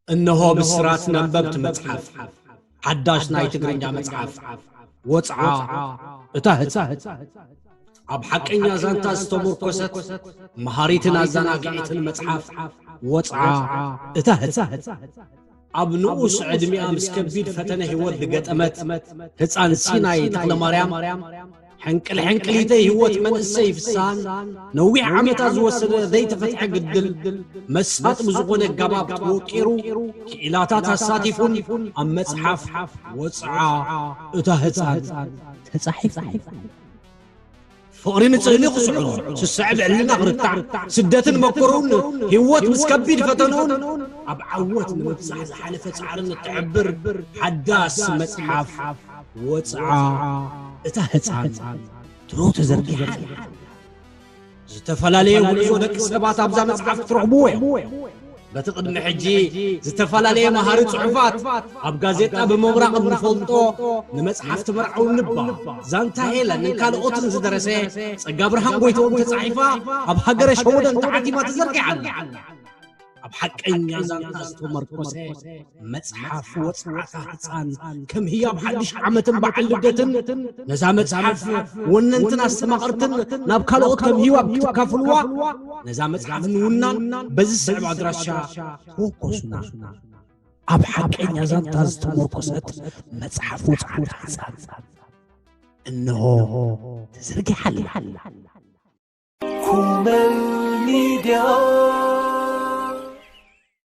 እነሆ ብስራት ነበብቲ መጽሓፍ፣ ሓዳሽ ናይ ትግርኛ መጽሓፍ፣ ወጽዓ እታ ህጻን። ኣብ ሓቀኛ ዛንታ ዝተሞርኮሰት፣ መሃሪትን ኣዘናጊዒትን መጽሓፍ፣ ወጽዓ እታ ህጻን። ኣብ ንኡስ ዕድሚኣ ምስ ከቢድ ፈተነ ህይወት ዝገጠመት ህጻን ሲናይ ተኽለማርያም፣ ሕንቅል ሕንቅሊተይ ህይወት መንእሰይ ፍስሃን፣ ነዊሕ ዓመታት ዝወሰደ ዘይተፈትሐ ግድል፣ መሳጢ ብዝኾነ ኣገባብ ተወቂሩ፣ ክኢላታት ኣሳቲፉን ኣብ መጽሓፍ ወጽዓ እታ ህጻን ተጻሒፉ። ፍቕሪ ንጽህሊ ክስዕሮ፣ ስስዐ ብዕልና ክርታዕ፣ ስደትን መከሩን ህይወት ምስ ከቢድ ፈተንኡን ኣብ ዓወት ንምብጻሕ ዝሓለፈ ጻዕርን እትሕብር ሓዳስ መጽሓፍ ወጽዓ እታ ህጻን ትሮ ተዘርጊሓ ኣላ። ዝተፈላለየ ጉዕዞ ደቂ ሰባት ኣብዛ መጽሓፍ ትረኽብዎ እዮም። በቲ ቅድሚ ሕጂ ዝተፈላለየ መሃሪ ጽሑፋት ኣብ ጋዜጣ ብምምራቕ እንፈልጦ፣ ንመጽሓፍ ተመርዓው ንባ፣ ዛንታ ሄለንን ካልኦትን ዝደረሰ ጸጋ ብርሃን ጎይትኦም ተጻሒፋ ኣብ ሃገረ ሸወደን ተሓቲማ ተዘርጊሓ ኣላ። ኣብ ሓቀኛ ዛንታ ዝተመርኮሰ መጽሓፍ ወጽዓታ ህጻን ከም ህያብ ሓድሽ ዓመትን በዓል ልደትን ነዛ መጽሓፍ ወነንትን ኣስተማቐርትን ናብ ካልኦት ከም ህያብ ክትካፍልዋ ነዛ መጽሓፍ ንውናን በዚ ስዕብ ኣድራሻ ተወከሱና። ኣብ ሓቀኛ ዛንታ ዝተመርኮሰት መጽሓፍ ወጽዓታ ህጻን እንሆ ተዘርጊሓ ኣላ። ኩመል ሚድያ።